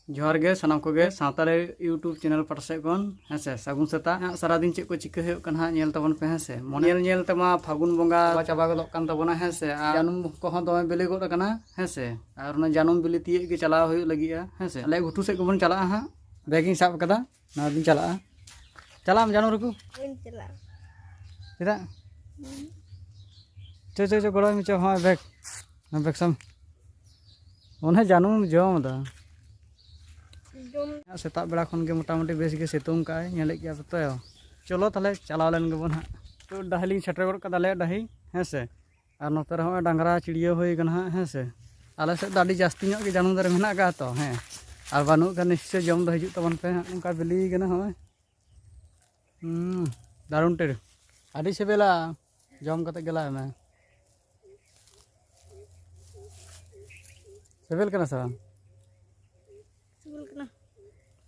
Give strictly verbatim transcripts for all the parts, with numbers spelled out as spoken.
ᱡᱚᱦᱟᱨ ᱜᱮ ᱥᱟᱱᱟᱢ ᱠᱚᱜᱮ ᱥᱟᱶᱛᱟᱞᱤ YouTube ᱪᱮᱱᱮᱞ ᱯᱟᱦᱴᱟ ᱥᱮᱫ ᱠᱷᱚᱱ, ᱦᱮᱸ ᱥᱮ, ᱥᱟᱹᱜᱩᱱ ᱥᱮᱛᱟᱜ᱾ ᱦᱟᱸᱜ ᱥᱟᱨᱟᱫᱤᱱ ᱪᱮᱫ ᱠᱚ ᱪᱤᱠᱟᱹ ᱦᱩᱭᱩᱜ ᱠᱟᱱᱟ ᱦᱟᱸᱜ ᱧᱮᱞ ᱛᱟᱵᱚᱱ ᱯᱮ, ᱦᱮᱸ ᱥᱮ᱾ ᱢᱚᱱᱮ ᱧᱮᱞ ᱧᱮᱞ ᱛᱮᱢᱟ ᱯᱷᱟᱹᱜᱩᱱ ᱵᱚᱸᱜᱟ ᱪᱟᱵᱟ ᱜᱚᱫᱚᱜ ᱠᱟᱱ ᱛᱟᱵᱚᱱᱟ, ᱦᱮᱸ ᱥᱮ, ᱟᱨ ᱡᱟᱹᱱᱩᱢ ᱠᱚᱦᱚᱸ ᱫᱚᱢᱮ ᱵᱤᱞᱤ ᱜᱚᱫ ᱟᱠᱟᱱᱟ, ᱦᱮᱸ ᱥᱮ᱾ ᱟᱨ ᱚᱱᱟ ᱡᱟᱹᱱᱩᱢ ᱵᱤᱞᱤ ᱛᱤᱭᱳᱜ ᱜᱮ ᱪᱟᱞᱟᱣ ᱦᱩᱭᱩᱜ ᱞᱟᱹᱜᱤᱫᱼᱟ, ᱦᱮᱸ ᱥᱮ᱾ ᱟᱞᱮ ᱜᱷᱩᱴᱩ ᱥᱮᱫ ᱜᱮᱵᱚᱱ ᱪᱟᱞᱟᱜᱼᱟ ᱦᱟᱸᱜ, ᱵᱮᱜᱽ ᱤᱧ ᱥᱟᱵ ᱟᱠᱟᱫᱟ, ᱱᱚᱣᱟ ᱫᱚᱧ ᱪᱟᱞᱟᱜᱼᱟ᱾ ᱪᱟᱞᱟᱜ ᱟᱢ ᱡᱟᱹᱱᱩᱢ ᱨᱩᱠᱩ? ᱵᱟᱹᱧ ᱪᱟᱞᱟᱜᱼᱟ᱾ ᱪᱮᱫᱟᱜ? ᱪᱚ, ᱪᱚ, ᱪᱚ, ᱜᱚᱲᱚᱭ ᱢᱮ, ᱪᱚ, ᱦᱚᱸ, ᱵᱮᱜᱽ᱾ ᱦᱚᱸ, ᱵᱮᱜᱽ ᱥᱟᱢ᱾ ᱚᱱᱮ ᱡᱟᱹᱱᱩᱢ ᱡᱚᱢ ᱮᱫᱟ᱾ ᱡᱚᱢ᱾ ᱥᱮᱛᱟᱜ ᱵᱮᱲᱟ ᱠᱷᱚᱱ ᱜᱮ ᱢᱚᱴᱟᱢᱩᱴᱤ ᱵᱮᱥ ᱜᱮ ᱥᱤᱛᱩᱝ ᱠᱟᱜᱼᱟᱭ, ᱧᱮᱞᱮᱫ ᱜᱮᱭᱟ ᱯᱮ ᱛᱚ᱾ ᱪᱚᱞᱚ ᱛᱟᱦᱞᱮ ᱪᱟᱞᱟᱣ ᱞᱮᱱ ᱜᱮᱵᱚᱱ ᱦᱟᱸᱜ᱾ ᱛᱚ, ᱰᱟᱹᱦᱤ ᱞᱤᱧ ᱥᱮᱴᱮᱨ ᱜᱚᱫ ᱠᱟᱫᱟ, ᱟᱞᱮᱭᱟᱜ ᱰᱟᱹᱦᱤ, ᱦᱮᱸ ᱥᱮ᱾ ᱟᱨ ᱱᱚᱛᱮ ᱨᱮ ᱦᱚᱸᱜᱼᱚᱭ ᱰᱟᱝᱨᱟ ᱪᱤᱲᱭᱟᱹᱣ ᱦᱩᱭ ᱠᱟᱱᱟ ᱦᱟᱸᱜ, ᱦᱮᱸ ᱥᱮ᱾ ᱟᱞᱮ ᱥᱮᱫ ᱫᱚ ᱟᱹᱰᱤ ᱡᱟᱹᱥᱛᱤ ᱧᱚᱜ ᱜᱮ ᱡᱟᱹᱱᱩᱢ ᱫᱟᱨᱮ ᱢᱮᱱᱟᱜ ᱟᱠᱟᱫ ᱛᱚ, ᱦᱮᱸ᱾ ᱟᱨ ᱵᱟᱹᱱᱩᱜ ᱠᱷᱟᱱ ᱱᱤᱥᱪᱚᱭ ᱡᱚᱢ ᱫᱚ ᱦᱤᱡᱩᱜ ᱛᱟᱵᱚᱱ ᱯᱮ ᱦᱟᱸᱜ, ᱚᱱᱠᱟ ᱵᱤᱞᱤ ᱠᱟᱱᱟ ᱦᱚᱸᱜᱼᱚᱭ᱾ ᱦᱩᱸ, ᱫᱟᱨᱩᱱ ᱴᱮᱲ᱾ ᱟᱹᱰᱤ ᱥᱤᱵᱤᱞᱟ, ᱡᱚᱢ ᱠᱟᱛᱮ ᱜᱮ ᱞᱟᱭ ᱢᱮ᱾ ᱥᱤᱵᱤᱞ ᱠᱟᱱᱟ ᱥᱮ ᱵᱟᱝ? ᱥᱤᱵᱤᱞ ᱠᱟᱱᱟ᱾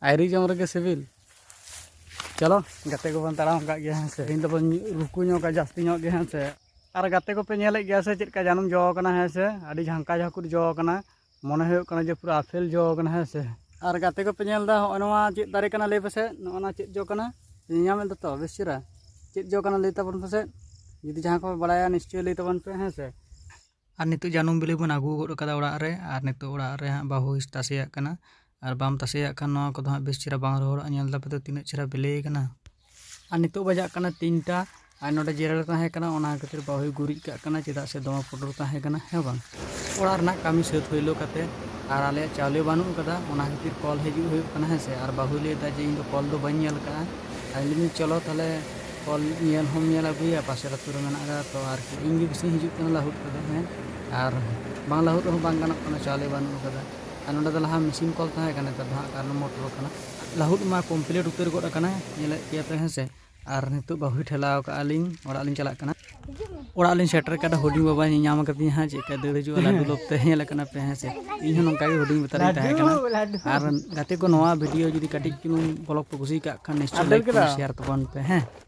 ᱟᱭᱨᱤ ᱡᱚᱢ ᱨᱮᱜᱮ ᱥᱤᱵᱤᱞ᱾ ᱪᱚᱞᱚ, ᱜᱟᱛᱮ ᱠᱚᱵᱚᱱ ᱛᱟᱲᱟᱢ ᱟᱠᱟᱫ ᱜᱮᱭᱟ, ᱦᱮᱸ ᱥᱮ᱾ ᱛᱮᱦᱮᱧ ᱫᱚᱵᱚᱱ ᱨᱩᱠᱩ ᱧᱚᱜᱟ ᱡᱟᱹᱥᱛᱤ ᱧᱚᱜ ᱜᱮ, ᱦᱮᱸ ᱥᱮ᱾ ᱟᱨ ᱜᱟᱛᱮ ᱠᱚᱯᱮ ᱧᱮᱞᱮᱫ ᱜᱮᱭᱟ ᱥᱮ ᱪᱮᱫ ᱞᱮᱠᱟ ᱡᱟᱹᱱᱩᱢ ᱡᱚ ᱟᱠᱟᱱᱟ, ᱦᱮᱸ ᱥᱮ? ᱟᱹᱰᱤ ᱡᱷᱟᱝᱠᱟ ᱡᱷᱟᱹᱠᱩᱨ ᱡᱚ ᱟᱠᱟᱱᱟ, ᱢᱚᱱᱮ ᱦᱩᱭᱩᱜ ᱠᱟᱱᱟ ᱡᱮ ᱯᱩᱨᱟᱹ ᱟᱯᱮᱞ ᱡᱚ ᱟᱠᱟᱱᱟ, ᱦᱮᱸ ᱥᱮ᱾ ᱟᱨ ᱜᱟᱛᱮ ᱠᱚᱯᱮ ᱧᱮᱞ ᱮᱫᱟ, ᱦᱚᱸᱜᱼᱚᱭ ᱱᱚᱣᱟ ᱪᱮᱫ ᱫᱟᱨᱮ ᱠᱟᱱᱟ ᱞᱟᱹᱭ ᱯᱮᱥᱮ? ᱱᱚᱜᱼᱚ ᱱᱚᱣᱟ ᱪᱮᱫ ᱡᱚ ᱠᱟᱱᱟ? ᱧᱮᱞ ᱧᱟᱢᱮᱫ ᱫᱚᱛᱚ ᱵᱮᱥ ᱪᱮᱦᱨᱟ? ᱪᱮᱫ ᱡᱚ ᱠᱟᱱᱟ ᱞᱟᱹᱭ ᱛᱟᱵᱚᱱ ᱯᱮᱥᱮ? ᱡᱩᱫᱤ ᱡᱟᱦᱟᱸ ᱠᱚᱯᱮ ᱵᱟᱲᱟᱭᱟ ᱱᱤᱥᱪᱚᱭ ᱞᱟᱹᱭ ᱛᱟᱵᱚᱱ ᱯᱮ, ᱦᱮᱸ ᱥᱮ᱾ ᱟᱨ ᱱᱤᱛᱚᱜ ᱡᱟᱹᱱᱩᱢ ᱵᱤᱞᱤ ᱵᱚᱱ ᱟᱹᱜᱩ ᱜᱚᱫ ᱠᱟᱫᱟ ᱚᱲᱟᱜ ᱨᱮ, ᱟᱨ ᱱᱤᱛᱚᱜ ᱚᱲᱟᱜ ᱨᱮ ᱦᱟᱸᱜ ᱵᱟᱹᱦᱩᱭ ᱛᱟᱥᱮᱭᱟᱜ ᱠᱟᱱᱟ᱾ ᱟᱨ ᱵᱟᱢ ᱛᱟᱥᱮᱭᱟᱜ ᱠᱷᱟᱱ ᱱᱚᱣᱟ ᱠᱚᱫᱚ ᱦᱟᱸᱜ ᱵᱮᱥ ᱪᱮᱦᱨᱟ ᱵᱟᱝ ᱨᱚᱦᱚᱲᱚᱜᱼᱟ᱾ ᱧᱮᱞ ᱫᱟᱯᱮ ᱛᱚ ᱛᱤᱱᱟᱹᱜ ᱪᱮᱦᱨᱟ ᱵᱤᱞᱤ ᱠᱟᱱᱟ᱾ ᱟᱨ ᱱᱤᱛᱚᱜ ᱵᱟᱡᱟᱜ ᱠᱟᱱᱟ ᱛᱤᱱᱴᱟ, ᱟᱨ ᱱᱚᱰᱮ ᱡᱮᱨᱮᱲ ᱛᱟᱦᱮᱸ ᱠᱟᱱᱟ, ᱚᱱᱟ ᱠᱷᱟᱹᱛᱤᱨ ᱵᱟᱹᱦᱩᱭ ᱜᱩᱨᱤᱡ ᱠᱟᱜ ᱠᱟᱱᱟ, ᱪᱮᱫᱟᱜ ᱥᱮ ᱫᱚᱢᱮ ᱯᱩᱰᱩᱨ ᱛᱟᱦᱮᱸ ᱠᱟᱱᱟ, ᱦᱮᱸ ᱵᱟᱝ? ᱚᱲᱟᱜ ᱨᱮᱱᱟᱜ ᱠᱟᱹᱢᱤ ᱥᱟᱹᱛ ᱦᱩᱭᱞᱳ ᱠᱟᱛᱮ, ᱟᱨ ᱟᱞᱮᱭᱟᱜ ᱪᱟᱣᱞᱮ ᱵᱟᱹᱱᱩᱜ ᱠᱟᱫᱟ, ᱚᱱᱟ ᱠᱷᱟᱹᱛᱤᱨ ᱠᱚᱞ ᱦᱤᱡᱩᱜ ᱦᱩᱭᱩᱜ ᱠᱟᱱᱟ, ᱦᱮᱸ ᱥᱮ᱾ ᱟᱨ ᱵᱟᱹᱦᱩᱭ ᱞᱟᱹᱭ ᱮᱫᱟ ᱡᱮ ᱤᱧ ᱫᱚ ᱠᱚᱞ ᱫᱚ ᱵᱟᱹᱧ ᱧᱮᱞ ᱠᱟᱜᱼᱟ᱾ ᱟᱨ ᱞᱟᱹᱭ ᱫᱟᱹᱧ ᱪᱚᱞᱚ ᱛᱟᱦᱞᱮ ᱠᱚᱞ ᱧᱮᱞ ᱦᱚᱸᱢ ᱧᱮᱞ ᱟᱹᱜᱩᱭᱟ, ᱯᱟᱥᱮᱨ ᱟᱹᱛᱩ ᱨᱮ ᱢᱮᱱᱟᱜ ᱠᱟᱫᱟ ᱛᱚ᱾ ᱟᱨᱠᱤ ᱤᱧ ᱜᱮ ᱵᱮᱥᱤᱧ ᱦᱤᱡᱩᱜ ᱠᱟᱱᱟ ᱞᱟᱹᱦᱩᱫ ᱨᱮᱫᱚ, ᱦᱮᱸ᱾ ᱟᱨ ᱵᱟᱝ ᱞᱟᱹᱦᱩᱫ ᱨᱮᱦᱚᱸ ᱵᱟᱝ ᱜᱟᱱᱚᱜ ᱠᱟᱱᱟ, ᱪᱟᱣᱞᱮ ᱵᱟᱹᱱᱩᱜ ᱠᱟᱫᱟ᱾ ᱟᱨ ᱱᱚᱰᱮ ᱫᱚ ᱞᱟᱦᱟ ᱢᱮᱥᱤᱱ ᱠᱚᱞ ᱛᱟᱦᱮᱸ ᱠᱟᱱᱟ, ᱱᱮᱛᱟᱨ ᱫᱚ ᱦᱟᱸᱜ ᱠᱟᱨᱮᱱᱴ ᱢᱚᱴᱚᱨ ᱠᱟᱱᱟ᱾ ᱞᱟᱹᱦᱩᱫ ᱢᱟ ᱠᱚᱢᱯᱞᱤᱴ ᱩᱛᱟᱹᱨ ᱜᱚᱫ ᱟᱠᱟᱱᱟ, ᱧᱮᱞᱮᱫ ᱜᱮᱭᱟ ᱯᱮ, ᱦᱮᱸ ᱥᱮ᱾ ᱟᱨ ᱱᱤᱛᱚᱜ ᱵᱟᱹᱦᱩᱭ ᱴᱷᱮᱞᱟᱣ ᱠᱟᱜᱼᱟ ᱞᱤᱧ, ᱚᱲᱟᱜ ᱞᱤᱧ ᱪᱟᱞᱟᱜ ᱠᱟᱱᱟ᱾ ᱚᱲᱟᱜ ᱞᱤᱧ ᱥᱮᱴᱮᱨ ᱠᱟᱱᱟ, ᱦᱩᱰᱤᱧ ᱵᱟᱵᱟᱭ ᱧᱮᱧᱟᱢ ᱠᱟᱫᱤᱧᱟ ᱦᱟᱸᱜ, ᱪᱮᱫ ᱞᱮᱠᱟ ᱫᱟᱹᱲ ᱦᱤᱡᱩᱜᱼᱟ, ᱞᱟᱹᱰᱩ ᱞᱚᱵ ᱛᱮ, ᱧᱮᱞ ᱠᱟᱱᱟ ᱯᱮ, ᱦᱮᱸ ᱥᱮ᱾ ᱤᱧ ᱦᱚᱸ ᱱᱚᱝᱠᱟ ᱜᱮ ᱦᱩᱰᱤᱧ ᱵᱮᱯᱟᱨᱤᱧ ᱛᱟᱦᱮᱸ ᱠᱟᱱᱟ᱾ ᱞᱟᱹᱰᱩ᱾ ᱟᱨ ᱜᱟᱛᱮ ᱠᱚ, ᱱᱚᱣᱟ ᱵᱷᱤᱰᱤᱭᱳ ᱡᱩᱫᱤ ᱠᱟᱹᱴᱤᱡ ᱪᱩᱞᱩᱝ ᱵᱞᱚᱜ ᱯᱮ ᱠᱩᱥᱤ ᱠᱟᱜ ᱠᱷᱟᱱ, ᱱᱤᱥᱪᱚᱭ ᱟᱫᱚ ᱞᱟᱭᱤᱠ ᱠᱚ ᱠᱮᱫᱟ᱾ ᱥᱮᱭᱟᱨ ᱛᱟᱵᱚᱱ ᱯᱮ, ᱦᱮᱸ᱾